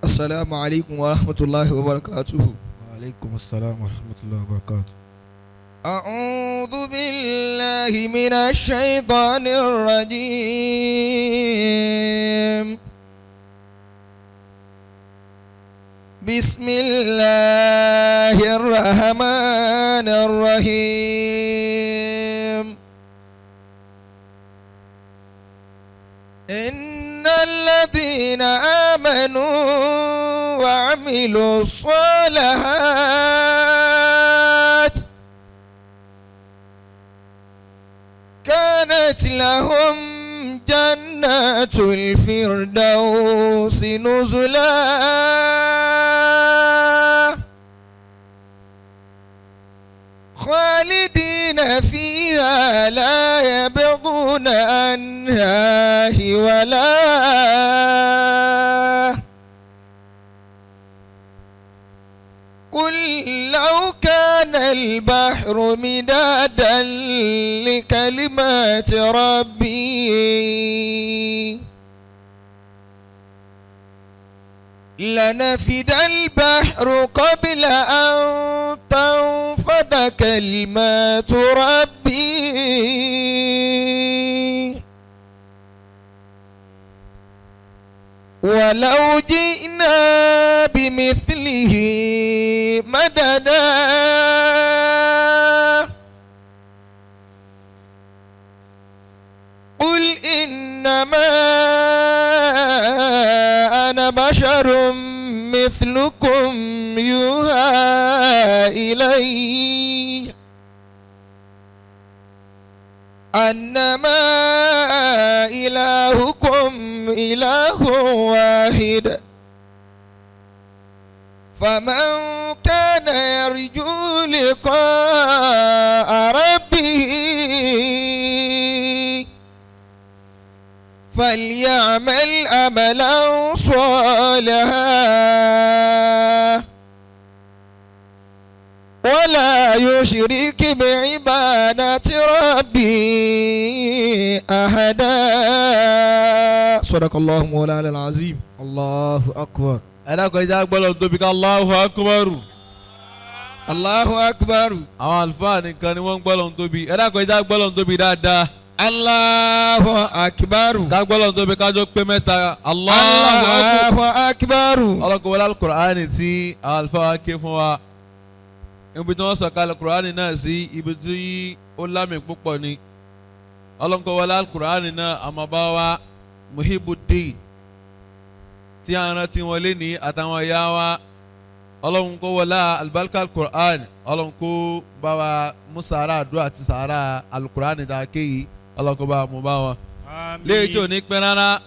السلام عليكم ورحمة الله وبركاته. وعليكم السلام ورحمة الله وبركاته. أعوذ بالله من الشيطان الرجيم. بسم الله الرحمن الرحيم. إن الذين آمنوا وعملوا الصالحات كانت لهم جنات الفردوس نزلا خالدين فيها لا يبغون عنها ولا. قل لو كان البحر مدادا لكلمات ربي لنفد البحر قبل أن تنفد كلمات ربي ولو جئنا بمثله مددا. قل إنما أنا بشر مثلكم يوحى إلي أنما إلهكم إله واحد فمن كان يرجو لقاء ربه فليعمل عملا صالحا ولا يشرك بعبادة ربه أحدا. صدق الله مولانا العظيم. الله أكبر. Ẹ dákun, ẹ jẹ́ gbọ́dọ̀ tóbi ká Allahu Akbar. Allahu Akbar. Àwọn àlùfáà nìkan ni wọ́n ń gbọ́dọ̀ tóbi. Ẹ dákun, ẹ jẹ́ gbọ́dọ̀ tóbi dáadáa. Allahu Akbar. Ká gbọ́dọ̀ tóbi kájọ pé mẹ́ta. Allahu Akbar. Ọlọ́kọ̀ wọlé Al-Qur'ani tí àwọn àlùfáà wa ké fún wa. Ibi tí wọ́n sọ̀kalẹ̀ Qur'ani náà sí, ibi tí ó lámì púpọ̀ ni. Ọlọ́kọ̀ wọlé Al-Qur'ani náà àmọ́ bá wa Muhibuddin tí a rántí wọn lé ní àtàwọn ẹ̀yà wa. Ọlọ́run kó wọlé alibarika Al-Qur'an, Ọlọ́run kó bá wa mú sàárà àdúrà àti sàárà Al-Qur'an dà kéyìí, Ọlọ́run kó bá wa mú bá wọn. Léyìí tí ò ní pẹ́ rárá.